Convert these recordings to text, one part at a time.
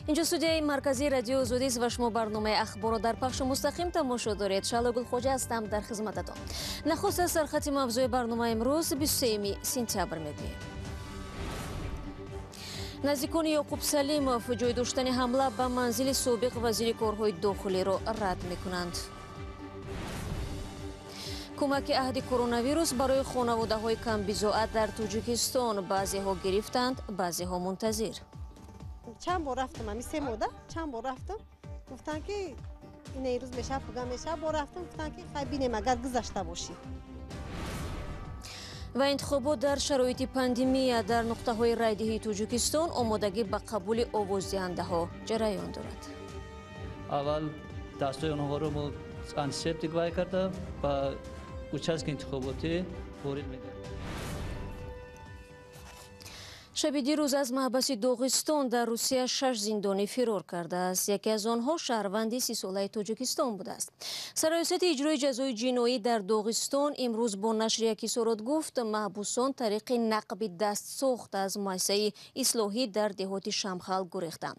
Инҷо студияи марказии Радиои Озодист ва шумо барномаи ахборро дар пахши мустақим тамошо доред. Шаҳло Гулхоҷа ҳастам дар хизмататон. Нахуст аз сархати мавзӯи барномаи имрӯз 23 сентябр мегӯем. Наздикони Ёқуб Салимов ҷой доштани ҳамла ба манзили собиқ вазири корҳои дохилиро рад мекунанд. Кӯмаки аҳди коронавирус барои хонаводаҳои камбизоат дар Тоҷикистон баъзеҳо гирифтанд, баъзеҳо мунтазир. Чанд бор рафтам, ами се мода, чанд бор рафтам, гуфтанд ки ин рӯз мешавад, пуга мешавад, бор рафтам, гуфтанд ки хай бинем агар гузашта бошӣ. Ва интихобот дар шароити пандемия дар нуқтаҳои райдиҳии Тоҷикистон омодагӣ ба қабули овоздиҳандаҳо ҷараён дорад. Аввал дастҳои онҳоро мо антисептик вай карда ба участки интихоботӣ ворид мегардем. Шаби дирӯз аз маҳбаси Доғистон дар Русия 6 зиндонӣ фирор кардааст. Яке аз онҳо шаҳрванди 30-солаи Тоҷикистон будааст. Сарраёсати иҷрои ҷазои ҷиноӣ дар Доғистон имрӯз бо нашри як ҳисорот гуфт, маҳбусон тариқи нақби дастсохт аз муассисаи ислоҳӣ дар деҳоти Шамхал гурехтанд.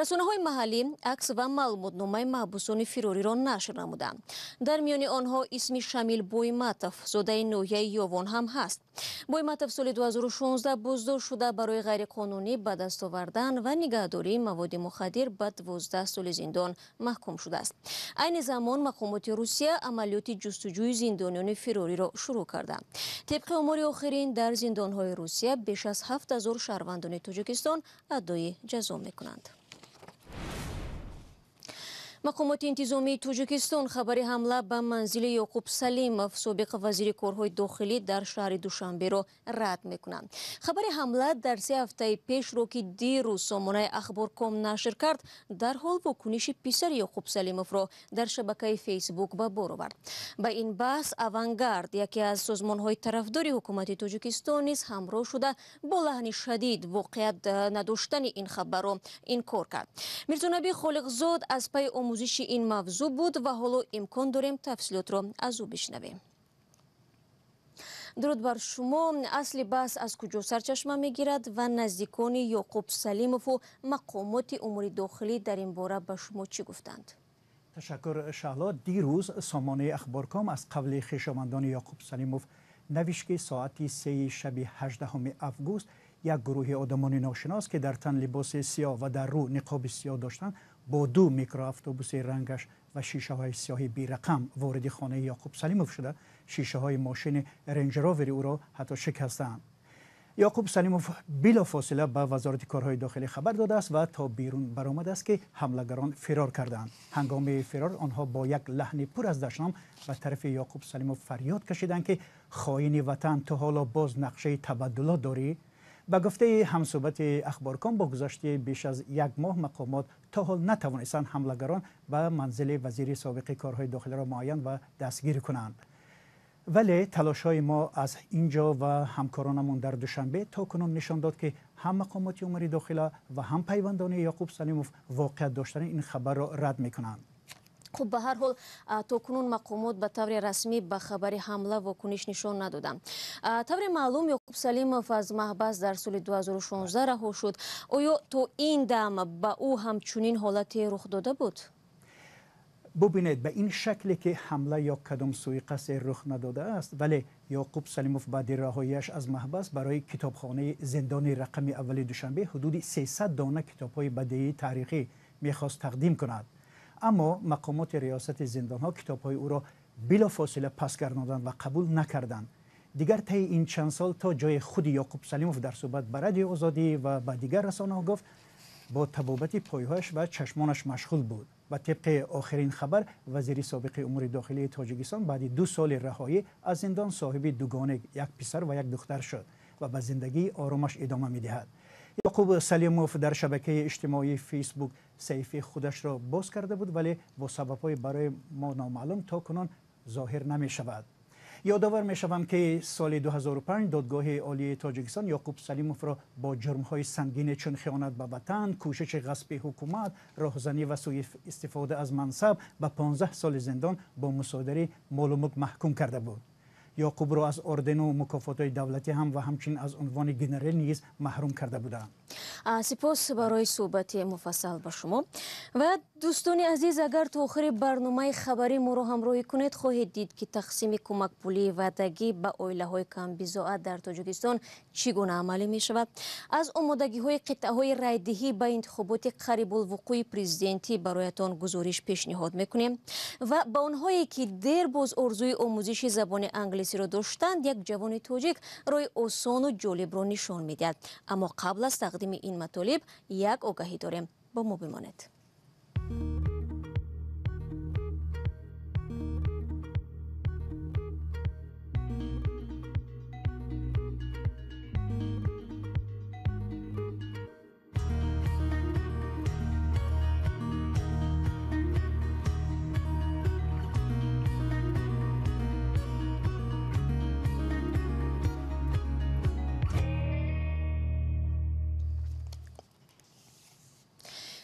Расонаҳои маҳаллӣ акс ва маълумотномаи маҳбусони фирориро нашр намуданд. Дар миёни онҳо исми Шамил Бойматов, зодаи ноҳияи Ёвон ҳам ҳаст. Бойматов соли 2016 боздошт шуда барои ғайриқонунӣ ба даст овардан ва нигаҳдории маводи мухаддир ба 12 соли зиндон маҳкум шудааст. Айни замон мақомоти Русия амалиёти ҷустуҷӯи зиндониёни фирориро шурӯъ карданд. Тибқи омори охирин дар зиндонҳои Русия беш аз 7000 шаҳрвандони Тоҷикистон адои ҷазо мекунанд. Мақомоти интизомии Тоҷикистон хабари ҳамла ба манзили Ёқуб Салимов, собиқ вазири корҳои дохилӣ дар шаҳри Душанберо рад мекунанд. Хабари ҳамла дар 3 ҳафтаи пешро ки дирӯз сомонаи Ахборком нашр кард, дарҳол вокуниши писари Ёқуб Салимовро дар шабакаи Фейсбук ба бор овард. Ба ин баҳс Авангард, яке аз созмонҳои тарафдори ҳукумати Тоҷикистон, низ ҳамроҳ шуда бо лаҳни шадид воқеат надоштани ин хабарро инкор кард. Мирзонаби Холиқзод аз пайи омӯзиши ин мавзӯъ буд ва ҳоло имкон дорем тафсилотро аз ӯ бишнавем. Дуруд бар шумо. Асли баҳс аз куҷо сарчашма мегирад ва наздикони Ёқуб Салимову мақомоти умури дохилӣ дар ин бора ба шумо чӣ гуфтанд? Ташаккур, Шаҳло. Дирӯз сомонаи Ахборком аз қавли хешовандони Ёқуб Салимов навишт, ки соати 3 шаби 18 август як гурӯҳи одамони ношинос, ки дар тан либоси сиёҳ ва дар рӯ ниқоби сиёҳ доштанд, бо 2 микроавтобуси рангаш ва шишаҳои сиёҳи берақам вориди хонаи Ёқуб Салимов шуда, шишаҳои мошини Рейнҷ-Ровери ӯро ҳатто шикастаанд. Ёқуб Салимов билофосила ба Вазорати корҳои дохилӣ хабар додааст ва то берун баромадааст, ки ҳамлагарон фирор кардаанд. Ҳангоми фирор онҳо бо як лаҳни пур аз дашном ба тарафи Ёқуб Салимов фарёд кашиданд, ки хоини ватан, ту ҳоло боз нақшаи табаддулот дорӣ? Ба гуфтаи ҳамсӯҳбати Ахборком, бо гузашти беш аз як моҳ мақомот то ҳол натавонистанд ҳамлагарон ба манзили вазири собиқи корҳои дохилиро муайян ва дастгир кунанд. Вале талошҳои мо аз инҷо ва ҳамкоронамон дар Душанбе то кунун нишон дод, ки ҳам мақомоти умури дохила ва ҳам пайвандони Ёқуб Салимов воқеат доштани ин хабарро рад мекунанд. Хуб, ба ҳар ҳол то кунун мақомот ба таври расмӣ ба хабари ҳамла вокуниш нишон надоданд. Тавре маълум, Ёқуб Салимов аз маҳбас дар соли 2016 раҳо шуд. Оё то ин дам ба ӯ ҳамчунин ҳолате рух дода буд? Бубинед, ба ин шакле ки ҳамла ё кадом суиқасде рух надодааст, вале Ёқуб Салимов баъди раҳоияш аз маҳбас барои китобхонаи зиндони рақами аввали Душанбе ҳудуди 300 дона китобҳои бадеии таърихӣ мехост тақдим кунад. Аммо мақомоти риёсати зиндонҳо китобҳои ӯро билофосила пас гардонданд ва қабул накарданд. Дигар таи ин чанд сол то ҷои худи Ёқуб Салимов дар суҳбат ба Радиои Озодӣ ва ба дигар расонаҳо гуфт, бо табобати пойҳояш ва чашмонаш машғул буд. Ва тибқи охирин хабар, вазири собиқи умури дохилии Тоҷикистон баъди 2 соли раҳоӣ аз зиндон соҳиби дугона, як писар ва як духтар шуд ва ба зиндагии оромаш идома медиҳад. Ёқуб Салимов дар шабакаи иҷтимоии Фейсбук саҳифаи худашро боз карда буд, вале бо сабабҳои барои мо номаълум то кунун зоҳир намешавад. Ёдовар мешавам, ки соли 2005 Додгоҳи Олии Тоҷикистон Ёқуб Салимовро бо ҷурмҳои сангине чун хиёнат ба ватан, кӯшиши ғасби ҳукумат, роҳзанӣ ва суистифода аз мансаб ба 15 соли зиндон бо мусодираи молу мулк маҳкум карда буд. Ёқубро аз ордену мукофотҳои давлатӣ ҳам ва ҳамчунин аз унвони генерал низ маҳрум карда буданд. Сипос барои суҳбати муфассал ба шумо. Ва дӯстони азиз, агар то охири барномаи хабарӣ моро ҳамроҳӣ кунед, хоҳед дид, ки тақсими кӯмакпулии ваъдагӣ ба оилаҳои камбизоат дар Тоҷикистон чӣ гуна амалӣ мешавад. Аз омодагиҳои қитъаҳои райдиҳӣ ба интихоботи қарибулвуқӯи президентӣ бароятон гузориш пешниҳод мекунем ва ба онҳое, ки дер боз орзуи омӯзиши забони англисиро доштанд, як ҷавони тоҷик роҳи осону ҷолибро нишон медиҳад. Аммо қабл аз тақдими ин матолиб як огаҳӣ дорем. Бо мо бимонед.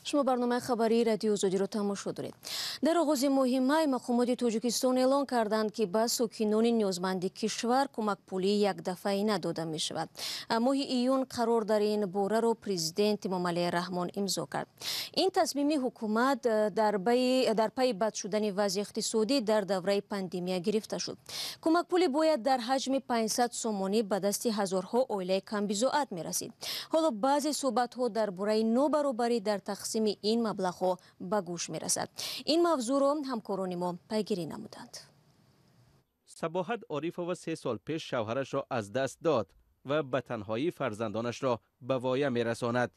Шумо барномаи хабарии Радиои Озодиро тамошо доред. Дар оғози моҳи май мақомоти Тоҷикистон эълон карданд, ки ба сокинони ниёзманди кишвар кӯмакпулии якдафъаина дода мешавад. Моҳи июн қарор дар ин бораро президент Эмомалӣ Раҳмон имзо кард. Ин тасмими ҳукумат дар пайи бад шудани вазъи иқтисодӣ дар давраи пандемия гирифта шуд. Кӯмакпулӣ бояд дар ҳаҷми 500 сомонӣ ба дасти ҳазорҳо оилаи камбизоат мерасид. Ҳоло баъзе суҳбатҳо дар бораи нобаробарӣ дар тақсими ин маблағҳо ба гӯш мерасад. Ин мавзӯъро ҳамкорони мо пайгирӣ намуданд. Сабоҳат Орифова 3 сол пеш шавҳарашро аз даст дод ва ба танҳоӣ фарзандонашро ба воя мерасонад.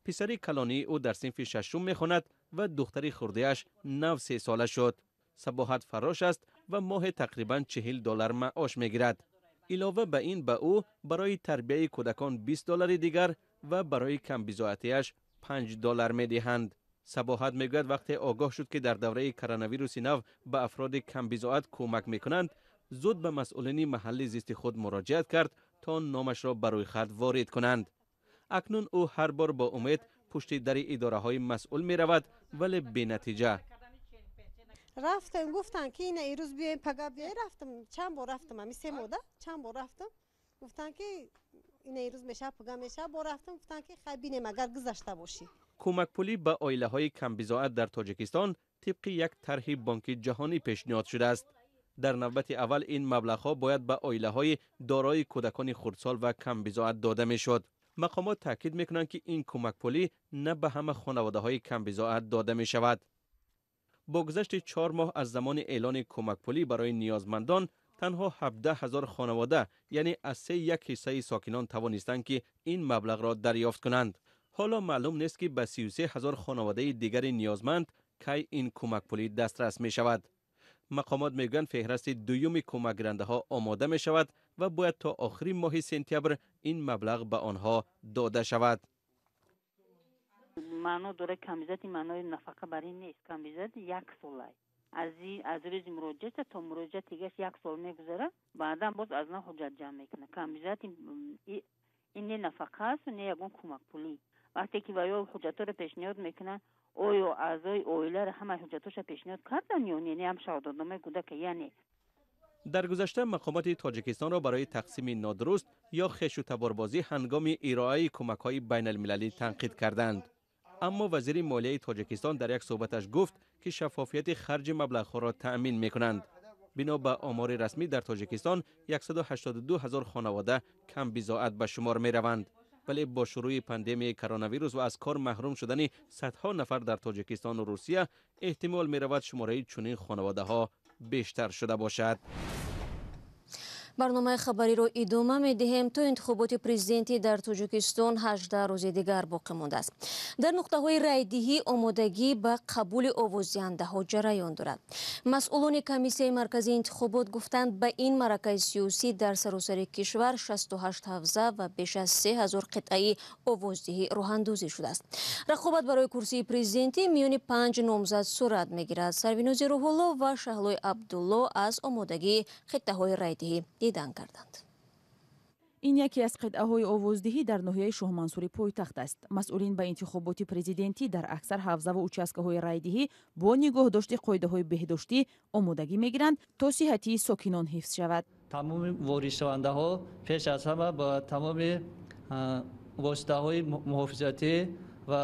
Писари калонии ӯ дар синфи шашум мехонад ва духтари хурдиаш нав 3 сола шуд. Сабоҳат фаррош аст ва моҳе тақрибан $40 маош мегирад. Илова ба ин ба ӯ барои тарбияи кӯдакон $20 дигар ва барои камбизоатиаш $5 медиҳанд. Сабоҳат мегӯяд вақте огоҳ шуд, ки дар давраи коронавируси нав ба афроди камбизоат кӯмак мекунанд, зуд ба масъулини маҳалли зисти худ муроҷиат кард то номашро ба рӯйхат ворид кунанд. Акнун ӯ ҳар бор бо умед пушти дари идораҳои масъул меравад, вале бенатиҷа. Рафтам, гуфтанд, ки ина ирӯз биёем, пага биёем. Рафтам, чанд бор рафтам, ҳамин 3 моҳда чанд бор рафтам, гуфтанд, ки ина ирӯз мешавад, пага мешавад. Бо рафтам, гуфтанд, ки хай бинем, агар гузашта бошӣ. Кӯмакпулӣ ба оилаҳои камбизоат дар Тоҷикистон тибқи як тарҳи Бонки Ҷаҳонӣ пешниҳод шудааст. Дар навбати аввал ин маблағҳо бояд ба оилаҳои дорои кӯдакони хурдсол ва камбизоат дода мешуд. Мақомот таъкид мекунанд, ки ин кӯмакпулӣ на ба ҳама хонаводаҳои камбизоат дода мешавад. Бо гузашти 4 моҳ аз замони эълони кӯмакпулӣ барои ниёзмандон, танҳо 17 ҳазор хонавода, яъне аз 3 1 ҳиссаи сокинон тавонистанд, ки ин маблағро дарёфт кунанд. Ҳоло маълум нест, ки ба 33 ҳазор хонаводаи дигари ниёзманд кай ин кӯмакпулӣ дастрас мешавад. Мақомот мегӯянд, феҳрасти дуюми кӯмакгирандаҳо омода мешавад ва бояд то охири моҳи сентябр ин маблағ ба онҳо дода шавад. Маъно дорад камбизоати, маънои нафақа бар ин нест. Камбизоат як солай, аз рӯзи муроҷиата то муроҷиат дигаш як сол мегузарад, баъдан боз аз нав ҳуҷҷат ҷамъ мекунад. Камбизоати ин не нафақа аст, не ягон кӯмакпулӣ. Вақте ки ва ё ҳуҷҷатҳоро пешниҳод мекунанд, оё аъзои оиларо ҳамаи ҳуҷҷатҳоша пешниҳод карданд ё не, не ҳам шаҳодатномаи кӯдака, яъне. Дар гузашта мақомоти Тоҷикистонро барои тақсими нодуруст ё хешу таборбозӣ ҳангоми ироаи кӯмакҳои байналмилалӣ танқид карданд. Аммо вазири молияи Тоҷикистон дар як суҳбаташ гуфт, ки шаффофияти харҷи маблағҳоро таъмин мекунанд. Бино ба омори расмӣ, дар Тоҷикистон 182 ҳазор хонавода камбизоат ба шумор мераванд. Вале бо шурӯи пандемияи коронавирус ва аз кор маҳрум шудани садҳо нафар дар Тоҷикистону Русия, эҳтимол меравад, шумораи чунин хонаводаҳо бештар шуда бошад. Барномаи хабариро идома медиҳем. То интихоботи президентӣ дар Тоҷикистон 18 рӯзи дигар боқӣ мондааст. Дар нуқтаҳои райдиҳӣ омодагӣ ба қабули овоздиҳандаҳо ҷараён дорад. Масъулони Комиссияи марказии интихобот гуфтанд, ба ин маъракаи сиёсӣ дар саросари кишвар 68 ҳавза ва беш аз 3000 қитъаи овоздиҳӣ роҳандозӣ шудааст. Рақобат барои курсии президентӣ миёни панҷ номзад сурат мегирад. Сарвинози Рӯҳулло ва Шаҳлои Абдулло аз омодагии қитъаҳои райдиҳӣ дидан карданд. Ин яке аз қитъаҳои овоздиҳӣ дар ноҳияи Шоҳмансури пойтахт аст. Масъулин ба интихоботи президентӣ дар аксар ҳавзаву участкаҳои райдиҳӣ бо нигоҳдошти қоидаҳои беҳдоштӣ омодагӣ мегиранд, то сиҳатии сокинон ҳифз шавад. Тамоми воридшавандаҳо пеш аз ҳама ба тамоми Воситаҳои муҳофизатӣ ва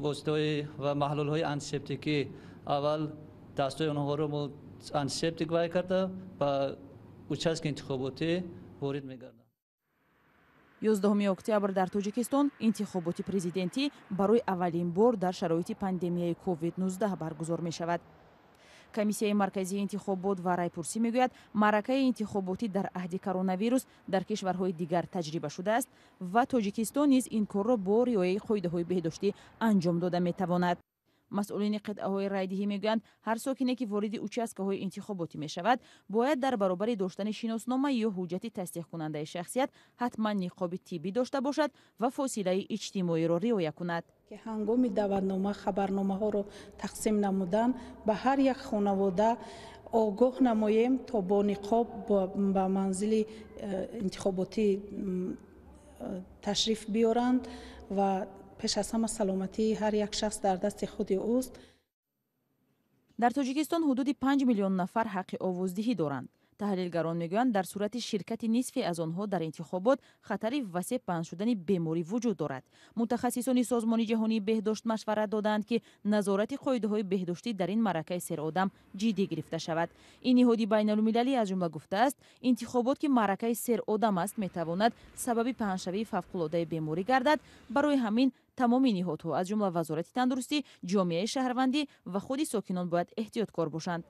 воситаҳои ва маҳлулҳои антисептикӣ аввал дастҳои онҳоро мо антисептик вай карда ба участки интихоботӣ ворид мегарданд. 11 октябр дар Тоҷикистон интихоботи президентӣ барои аввалин бор дар шароити пандемияи COVID-19 баргузор мешавад. Комиссияи марказии интихобот ва райпурсӣ мегӯяд, маъракаи интихоботӣ дар аҳди коронавирус дар кишварҳои дигар таҷриба шудааст ва Тоҷикистон низ ин корро бо риояи қоидаҳои беҳдоштӣ анҷом дода метавонад. Масъулини қитъаҳои райдиҳӣ мегӯянд, ҳар сокине ки вориди участкаҳои интихоботӣ мешавад, бояд дар баробари доштани шиноснома ё ҳуҷҷати тасдиқкунандаи шахсият ҳатман ниқоби тиббӣ дошта бошад ва фосилаи иҷтимоиро риоя кунад. Ҳангоми даъватнома хабарномаҳоро тақсим намудан ба ҳар як хонавода огоҳ намоем, то бо ниқоб ба манзили интихоботӣ ташриф биёранд ва пеш аз ҳама саломатии ҳар як шахс дар дасти худи ӯст. Дар Тоҷикистон ҳудуди 5 миллион нафар ҳаққи овоздиҳӣ доранд. Таҳлилгарон мегӯянд, дар сурати ширкати нисфе аз онҳо дар интихобот хатари васеъ паҳн шудани беморӣ вуҷуд дорад. Мутахассисони Созмони ҷаҳонии беҳдошт машварат додаанд, ки назорати қоидаҳои беҳдоштӣ дар ин маъракаи серодам ҷиддӣ гирифта шавад. Ин ниҳоди байналмилалӣ аз ҷумла гуфтааст, интихобот ки маъракаи серодам аст, метавонад сабаби паҳншавии фавқулодаи беморӣ гардад. Барои ҳамин тамоми ниҳодҳо, аз ҷумла Вазорати тандурустӣ, ҷомеаи шаҳрвандӣ ва худи сокинон бояд эҳтиёткор бошанд.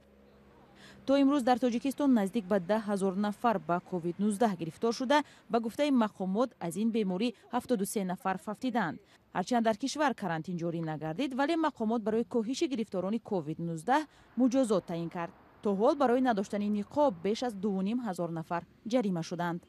То имрӯз дар Тоҷикистон наздик ба 10 ҳазор нафар ба COVID-19 гирифтор шуда, ба гуфтаи мақомот аз ин беморӣ 73 нафар фавтидаанд. Ҳарчанд дар кишвар карантин ҷорӣ нагардид, вале мақомот барои коҳиши гирифторони COVID-19 муҷозот таъин кард. То ҳол барои надоштани ниқоб беш аз 2,5 ҳазор нафар ҷарима шуданд.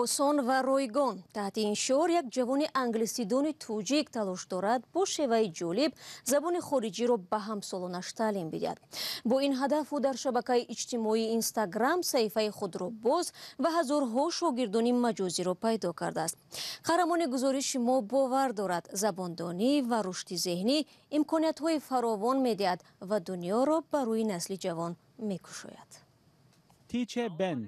Осон ва ройгон. Таҳти ин шиор як ҷавони англисидони тоҷик талош дорад бо шеваи ҷолиб забони хориҷиро ба ҳамсолонаш таълим бидиҳад. Бо ин ҳадаф ӯ дар шабакаи иҷтимоии Инстаграм саҳифаи худро боз ва ҳазорҳо шогирдони маҷозиро пайдо кардааст. Қаҳрамони гузориши мо бовар дорад, забондонӣ ва рушди зеҳнӣ имкониятҳои фаровон медиҳад ва дунёро барои насли ҷавон мекушояд. Тиче Бен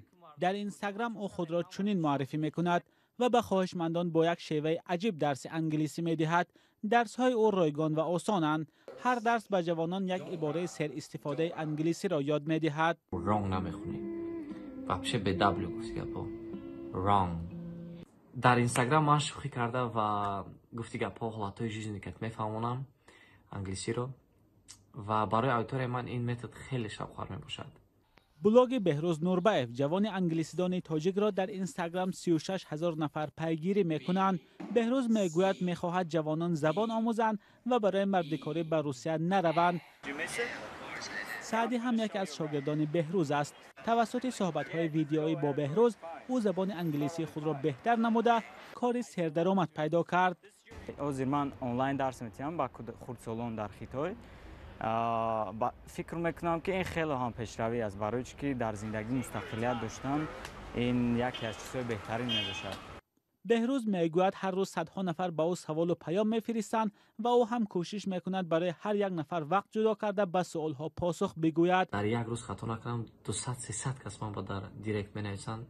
дар Инстаграм ӯ худро чунин муаррифӣ мекунад ва ба хоҳишмандон бо як шеваи аҷиб дарси англисӣ медиҳад. Дарсҳои ӯ ройгон ва осонанд. Ҳар дарс ба ҷавонон як ибораи серистифодаи англисиро ёд медиҳад. Wrong намехонӣ, вообще бе W гуфти гапҳо. Wrong. Дар Инстаграм ман шӯхӣ карда ва гуфти гапҳо ҳолатҳои жизни кат мефаҳмонам англисиро ва барои аудиторияи ман ин метод хеле шавқовар мебошад. Блоги Беҳрӯз Нурбаев, ҷавони англисидони тоҷикро дар Инстаграм 36 ҳазор нафар пайгирӣ мекунанд. Беҳрӯз мегӯяд, мехоҳад ҷавонон забон омӯзанд ва барои мардикорӣ ба Русия нараванд. Саъдӣ ҳам яке аз шогирдони Беҳрӯз аст. Тавассути суҳбатҳои видеоӣ бо Беҳрӯз ӯ забони англисии худро беҳтар намуда, кори сердаромад пайдо кард. Ҳозир ман онлайн дарс метиҳам ба хурдсолон дар Хитой. Фикр мекунам, ки ин хеле ҳам пешравӣ аст, барои чӣ ки дар зиндагӣ мустақилият доштан ин яке аз чизҳои беҳтарин мебошад. Беҳрӯз мегӯяд, ҳар рӯз садҳо нафар ба ӯ саволу паём мефиристанд ва ӯ ҳам кӯшиш мекунад барои ҳар як нафар вақт ҷудо карда ба суолҳо посух бигӯяд. Дар як рӯз хато накунам 200-300 кас ман ба дар директ менависанд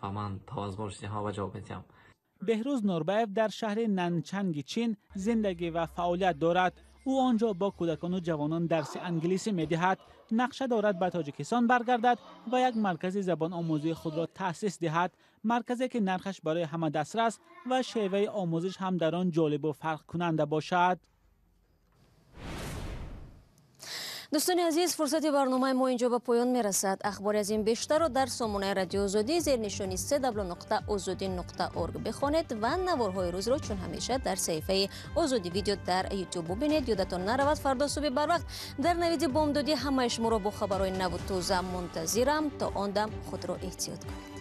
ва ман по возможности ҳама ҷавоб медиҳам. Беҳрӯз Нурбаев дар шаҳри Нанчанги Чин зиндагӣ ва фаъолият дорад. Ӯ онҷо бо кӯдакону ҷавонон дарси англисӣ медиҳад. Нақша дорад ба Тоҷикистон баргардад ва як маркази забономӯзии худро таъсис диҳад. Марказе ки нархаш барои ҳама дастрас ва шеваи омӯзиш ҳам дар он ҷолибу фарқкунанда бошад. Дӯстони азиз, фурсати барномаи мо инҷо ба поён мерасад. Ахбори аз ин бештарро дар сомонаи Радио Озодӣ зернишони www.ozodi.org бихонед ва наворҳои рӯзро чун ҳамеша дар саҳифаи Озодӣ видео дар Ютуб бубинед. Ёдатон наравад, фардо субҳи барвақт дар навиди бомдодӣ ҳамаи шуморо бо хабарҳои наву тоза мунтазирам. То он дам худро эҳтиёт кунед.